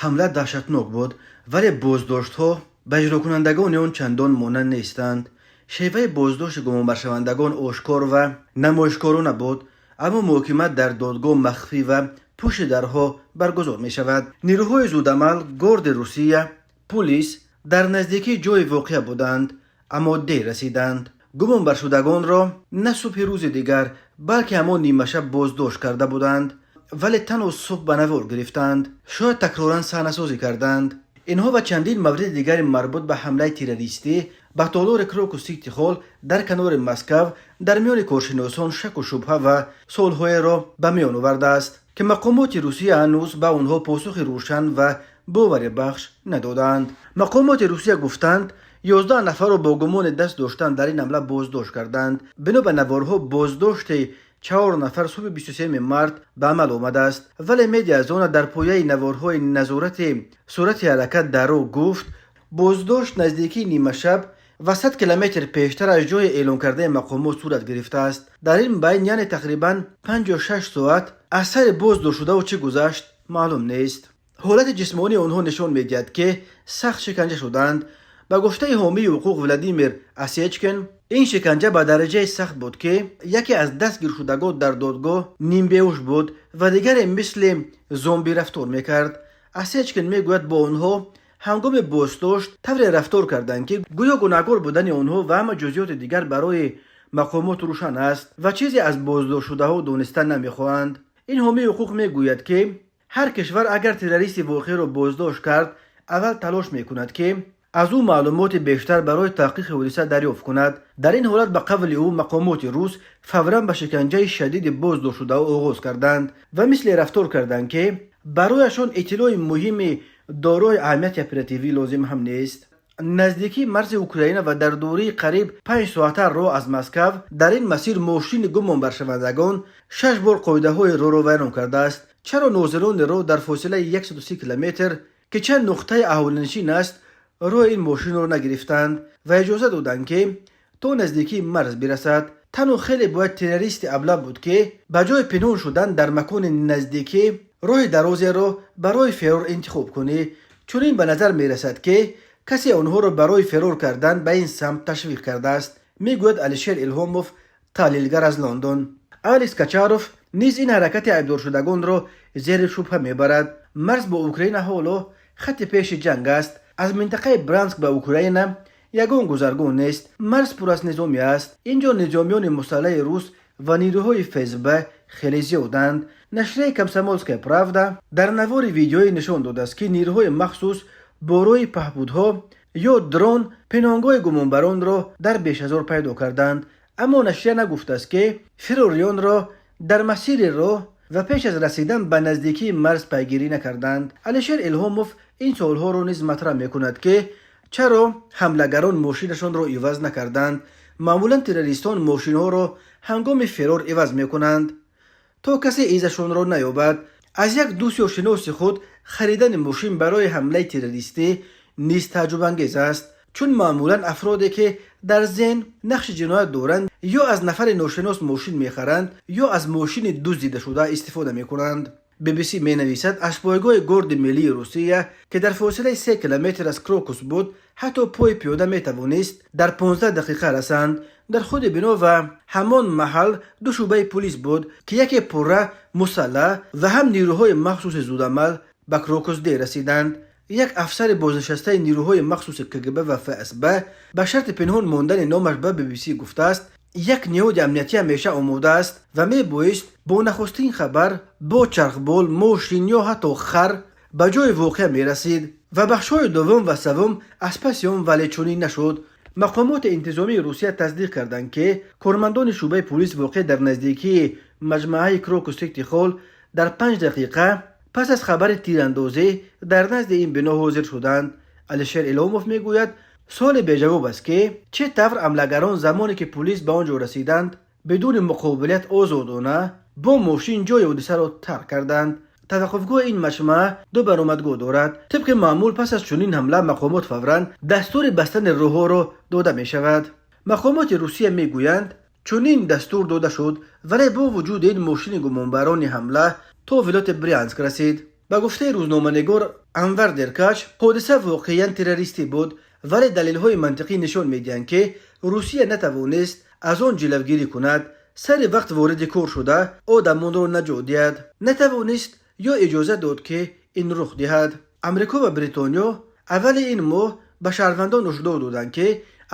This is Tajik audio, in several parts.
Ҳамла даҳшатнок буд, вале боздоштҳо ба иҷрокунандагони он чандон монанд нестанд. Шеваи боздошти гумонбаршавандагон ошкор ва намоишкорона буд, аммо муҳокима дар додгоҳ махфӣ ва пушти дарҳо баргузор мешавад. Нирӯҳои зудамал, Горди Русия, пулис дар наздикии ҷойи воқеа буданд, аммо дер расиданд. Гумонбаршудагонро на субҳи рӯзи дигар, балки ҳамон нимашаб боздошт карда буданд, вале танҳо субҳ ба навор гирифтанд. Шояд такроран саҳнасозӣ карданд. Инҳо ва чандин мавриди дигари марбут ба ҳамлаи террористӣ ба толори Крокус Сити Холл дар канори Москав дар миёни коршиносон шаку шубҳа ва суолҳоеро ба миён овардааст, ки мақомоти Русия ҳанӯз ба онҳо посухи рӯшан ва боварибахш надодаанд. Мақомоти Русия гуфтанд, 11 нафарро бо гумони даст доштан дар ин ҳамла боздошт карданд. Бино ба наворҳо, боздошти чаҳор нафар субҳи 23 март ба амал омадааст, вале Медиазона дар пояи наворҳои назорати суръати ҳаракат дар роҳ гуфт, боздошт наздикии нимашаб ва 100 километр пештар аз ҷойи эълонкардаи мақомот сурат гирифтааст. Дар ин байн, яъне тақрибан 56 соат, аз сари боздоштшудаву чӣ гузашт, маълум нест. Ҳолати ҷисмонии онҳо нишон медиҳад, ки сахт шиканҷа шудаанд. Ба гуфтаи ҳомии ҳуқуқ Владимир Осечкин, ин шиканҷа ба дараҷаи сахт буд, ки яке аз дастгиршудагон дар додгоҳ нимбеҳуш буд ва дигаре мисли зомби рафтор мекард. Осечкин мегӯяд, бо онҳо ҳангоми боздошт тавре рафтор карданд, ки гӯё гунаҳкор будани онҳо ва ҳама ҷузъиёти дигар барои мақомот рӯшан аст ва чизе аз боздоштшудаҳо дониста намехоҳанд. Ин ҳомии ҳуқуқ мегӯяд, ки ҳар кишвар агар террористи воқеиро боздошт кард, аввал талош мекунад, ки аз ӯ маълумоти бештар барои таҳқиқи ҳодиса дарёфт кунад. Дар ин ҳолат, ба қавли ӯ, мақомоти рус фавран ба шиканҷаи шадиди боздоштшудаҳо оғоз карданд ва мисле рафтор карданд, ки барояшон иттилои муҳими дорои аҳамияти оперативӣ лозим ҳам нест. Наздикии марзи Украина ва дар дурии қариб 5 соата роҳ аз Москав, дар ин масир мошини гумонбаршавандагон шаш бор қоидаҳои роҳро вайрон кардааст. Чаро нозирони роҳ дар фосилаи 130 километр, ки чанд нуқтаи аҳолинишин аст, роҳи ин мошинро нагирифтанд ва иҷоза доданд, ки то наздикии марз бирасад? Танҳо хеле бояд террористи аблаҳ буд, ки ба ҷои пинҳон шудан дар макони наздикӣ роҳи дарозеро барои ферор интихоб кунӣ. Чунин ба назар мерасад, ки касе онҳоро барои ферор кардан ба ин самт ташвиқ кардааст, мегӯяд Алишер Илҳомов, таҳлилгар аз Лондон. Алекс Качаров низ ин ҳаракати айбдоршудагонро зери шубҳа мебарад. Марз бо Украина ҳоло хатти пеши ҷанг аст. Аз минтақаи Брянск ба Украина ягон гузаргоҳ нест. Марз пур аз низомӣ аст. Ин ҷо низомиёни мусаллаҳи рус ва нирӯҳои ФСБ хеле зиёданд. Нашрияи «Комсомольская правда» дар навори видеоӣ нишон додааст, ки нирӯҳои махсус бо роҳи паҳбудҳо ё дрон пинҳонгоҳи гумонбаронро дар Бешазор пайдо карданд, аммо нашрия нагуфтааст, ки фирорёнро дар масири роҳ ва пеш аз расидан ба наздикии марз пайгирӣ накарданд. Алишер Илҳомов ин суолҳоро низ матраҳ мекунад, ки чаро ҳамлагарон мошинашонро иваз накарданд. Маъмулан террористон мошинҳоро ҳангоми ферор иваз мекунанд, то касе изашонро наёбад. Аз як дӯст ё шиноси худ харидани мошин барои ҳамлаи террористӣ низ тааҷҷубангез аст, чун маъмулан афроде, ки дар зеҳн нақши ҷиноят доранд, ё аз нафари ношинос мошин мехаранд, ё аз мошини дуздидашуда истифода мекунанд. ББС менависад, аз пойгоҳи Горди миллии Русия, ки дар фосилаи 3 километр аз Крокус буд, ҳатто пои пиёда метавонист дар 15 дақиқа расанд. Дар худи бино ва ҳамон маҳал ду шӯъбаи пулис буд, ки яке пурра мусаллаҳ ва ҳам нирӯҳои махсуси зудамал ба Крокус дер расиданд. Як афсари бознишастаи нирӯҳои махсуси КГБ ва ФСБ ба шарти пинҳон мондани номаш ба ББС гуфтааст, як ниҳоди амниятӣ ҳамеша омода аст ва мебоист бо нахустин хабар бо чархбол, мошин ё ҳатто хар ба ҷои воқеа мерасид ва бахшҳои дуввум ва севум аз паси он, вале чунин нашуд. Мақомоти интизомии Русия тасдиқ карданд, ки кормандони шӯъбаи пулис воқеъ дар наздикии маҷмӯаи Крокус Сити Холл дар 5 дақиқа пас аз хабари тирандозӣ дар назди ин бино ҳозир шуданд. Алишер Иломов мегӯяд, суоле беҷавоб аст, ки чӣ тавр ҳамлагарон замоне ки пулис ба он ҷо расиданд, бидуни муқобилият озодона бо мошин ҷои ҳодисаро тарк карданд. Таваққуфгоҳи ин маҷмӯа ду баромадгоҳ дорад. Тибқи маъмул, пас аз чунин ҳамла мақомот фавран дастури бастани роҳҳоро дода мешавад. Мақомоти Русия мегӯянд, чунин дастур дода шуд, вале бо вуҷуди ин мошини гумонбарони ҳамла то вилояти Брянск расид. Ба гуфтаи рӯзноманигор Анвар Деркач, ҳодиса воқеан террористӣ буд, вале далелҳои мантиқӣ нишон медиҳанд, ки Русия натавонист аз он ҷилавгирӣ кунад, сари вақт вориди кор шуда одамонро наҷот диҳад, натавонист ё иҷоза дод, ки ин рух диҳад. Амрико ва Бритониё аввали ин моҳ ба шаҳрвандон ҳушдор доданд, ки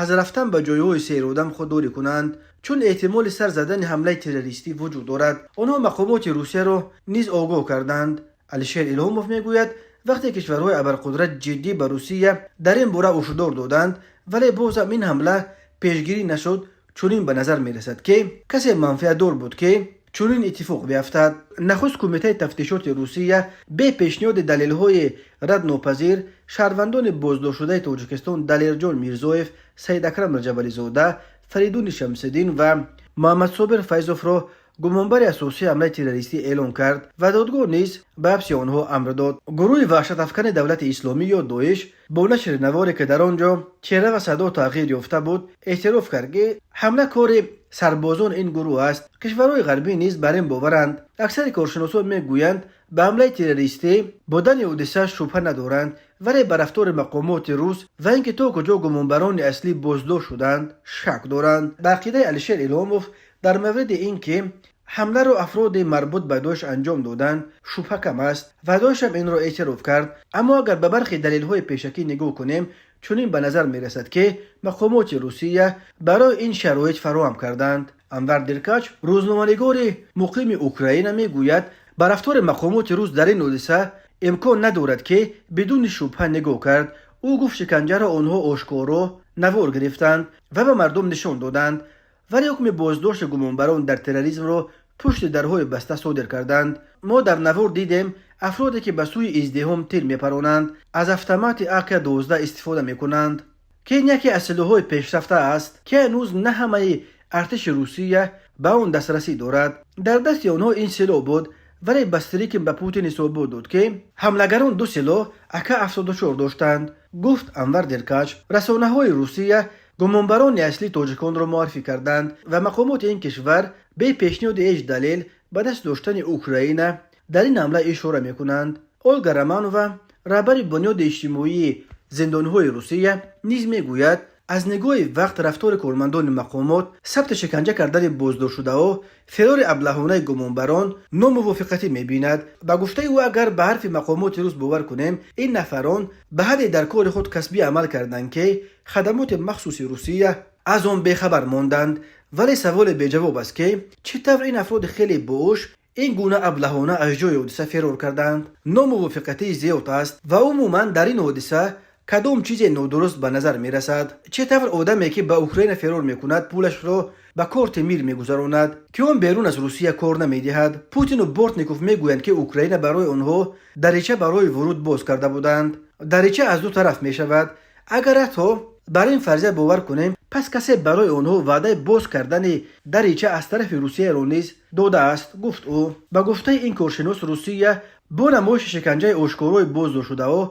аз рафтан ба ҷойҳои серодам худдорӣ кунанд, чун эҳтимоли сар задани ҳамлаи террористӣ вуҷуд дорад. Онҳо мақомоти Русияро низ огоҳ карданд. Алишер Илҳомов мегӯяд, вақте кишварҳои абарқудрат ҷиддӣ ба Русия дар ин бора ҳушдор доданд, вале бозам ин ҳамла пешгирӣ нашуд, чунин ба назар мерасад, ки касе манфиатдор буд, ки чунин иттифоқ биафтад. Нахуст Кумитаи тафтишоти Русия бе пешниҳоди далелҳои раднопазир шаҳрвандони боздоштшудаи Тоҷикистон Далерҷон Мирзоев, Саидакрам Раҷабализода, Фаридуни Шамсиддин ва Муҳаммадсобир Файзовро гумонбари асосии ҳамлаи террористӣ эълон кард ва додгоҳ низ ба ҳабси онҳо амр дод. Гурӯҳи ваҳшатафкани Давлати Исломӣ ё Доиш бо нашри наворе, ки дар он ҷо чеҳра ва садо тағйир ёфта буд, эътироф кард, ки ҳамла кори сарбозони ин гурӯҳ аст. Кишварҳои ғарбӣ низ бар ин боваранд. Аксари коршиносон мегӯянд, ба ҳамлаи террористӣ будани ҳодиса шубҳа надоранд, вале ба рафтори мақомоти рус ва ин ки то куҷо гумонбарони аслӣ боздошт шуданд, шак доранд. Ба ақидаи Алишер Илҳомов, дар мавриди ин ки ҳамларо афроди марбут ба Доиш анҷом доданд, шубҳа кам аст ва Доишам инро эътироф кард. Аммо агар ба бархи далелҳои пешакӣ нигоҳ кунем, чунин ба назар мерасад, ки мақомоти Русия барои ин шароит фароҳам карданд. Анвар Диркач, рӯзноманигори муқими Украина, мегӯяд, ба рафтори мақомоти рус дар ин ҳодиса имкон надорад, ки бидуни шубҳа нигоҳ кард. Ӯ гуфт, шиканҷаро онҳо ошкоро навор гирифтанд ва ба мардум нишон доданд, вале ҳукми боздошти гумонбарон дар терроризмро пушти дарҳои баста содир карданд. Мо дар навор дидем афроде, ки ба сӯи издиҳом тир мепаронанд, аз автомати АК-12 истифода мекунанд, ки ин яке аз силоҳҳои пешрафта аст, ки ҳанӯз на ҳамаи артиши Русия ба он дастрасӣ дорад. Дар дасти онҳо ин силоҳ буд, вале Бастрикин ба Путин ҳисобот дод, ки ҳамлагарон ду силоҳ АК-74 доштанд, гуфт Анвар Деркач. Расонаҳои Русия гумонбарони аслии тоҷиконро муаррифӣ карданд ва мақомоти ин кишвар бе пешниҳоди ҳеҷ далел ба даст доштани Украина дар ин ҳамла ишора мекунанд. Олга Романова, раҳбари Бунёди иҷтимоии зиндонҳои Русия, низ мегӯяд, аз нигоҳи вақт рафтори кормандони мақомот, сабти шиканҷа кардани боздоштшудаҳо, фирори аблаҳонаи гумонбарон номувофиқатӣ мебинад. Ба гуфтаи ӯ, агар ба ҳарфи мақомоти рус бовар кунем, ин нафарон ба ҳадде дар кори худ касбӣ амал карданд, ки хадамоти махсуси Русия аз он бехабар монданд. Вале саволе беҷавоб аст, ки чӣ тавр ин афроди хеле боҳуш ин гуна аблаҳона аз ҷои ҳодиса фирор карданд. Номувофиқатии зиёд аст ва умуман дар ин ҳодиса кадом чизе нодуруст ба назар мерасад. Чӣ тавр одаме, ки ба Украина фирор мекунад, пулашро ба корти Мир мегузаронад, ки он берун аз Русия кор намедиҳад? Путину Бортников мегӯянд, ки Украина барои онҳо дарича барои вуруд боз карда буданд. Дарича аз ду тараф мешавад. Агар ҳатто бар ин фарзия бовар кунем, пас касе барои онҳо ваъдаи боз кардани дарича аз тарафи Русияро низ додааст, гуфт ӯ. Ба гуфтаи ин коршинос, Русия бо намоиши шиканҷаи ошкорои боздоштшудаҳо,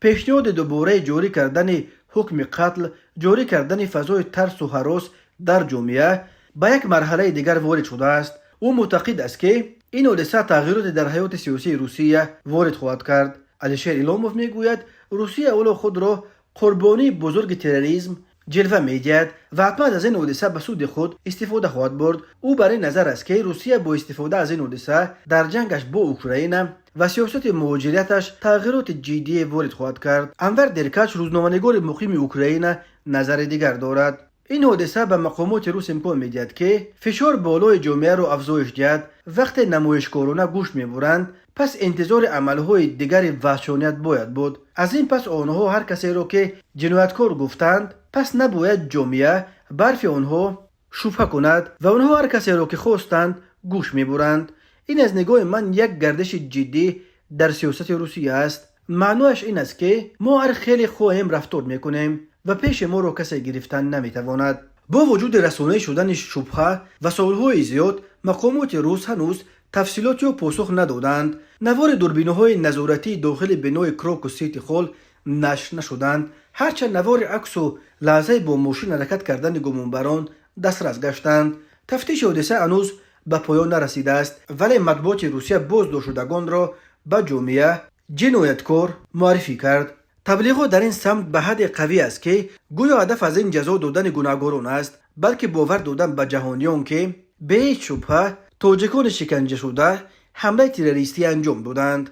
пешниҳоди дубораи ҷорӣ кардани ҳукми қатл, ҷорӣ кардани фазои тарсу ҳарос дар ҷомеа ба як марҳалаи дигар ворид шудааст. Ӯ мӯътақид аст, ки ин ҳодиса тағйироте дар ҳаёти сиёсии Русия ворид хоҳад кард. Алишер Иломов мегӯяд, Русия ҳоло худро қурбонии бузурги терроризм ҷилва медиҳад ва ҳатман аз ин ҳодиса ба суди худ истифода хоҳад бурд. Ӯ бар ин назар аст, ки Русия бо истифода аз ин ҳодиса дар ҷангаш бо Украина ва сиёсати муҳоҷираташ тағйироти ҷиддие ворид хоҳад кард. Анвар Деркач, рӯзноманигори муқими Украина, назари дигар дорад. Ин ҳодиса ба мақомоти рус имкон медиҳад, ки фишор болои ҷомеаро афзоиш диҳад. Вақте намоишкорона гӯшт мебуранд, пас интизори амалҳои дигари ваҳшоният бояд буд. Аз ин пас онҳо ҳар касеро, ки ҷинояткор гуфтанд, пас набояд ҷомеа ба ҳарфи онҳо шубҳа кунад ва онҳо ҳар касеро, ки хостанд, гӯш мебуранд. Ин аз нигоҳи ман як гардиши ҷиддӣ дар сиёсати Русия аст. Маънояш ин аст, ки мо ҳар хеле хоҳем рафтор мекунем ва пеши моро касе гирифтан наметавонад. Бо вуҷуди расонаӣ шудани шубҳа ва суолҳои зиёд, мақомоти рус ҳанӯз тафсилот ё посух надоданд. Навори дурбинаҳои назоратии дохили бинои Крокус Сити Холл нашр нашуданд, ҳарчанд навори аксу лаҳзаи бо мошин ҳаракат кардани гумонбарон дастрас гаштанд. Тафтиши ҳодиса ҳанӯз ба поён нарасидааст, вале матбуоти Русия боздоштшудагонро ба ҷомеа Ҷинояткор муаррифӣ кард. Таблиғот дар ин самт ба ҳадде қавӣ аст, ки гӯё ҳадаф аз ин ҷазо додани гунаҳгорон аст, балки бовар додан ба ҷаҳониён, ки бе ҳеҷ шубҳа тоҷикони шиканҷашуда ҳамлаи террористӣ анҷом доданд.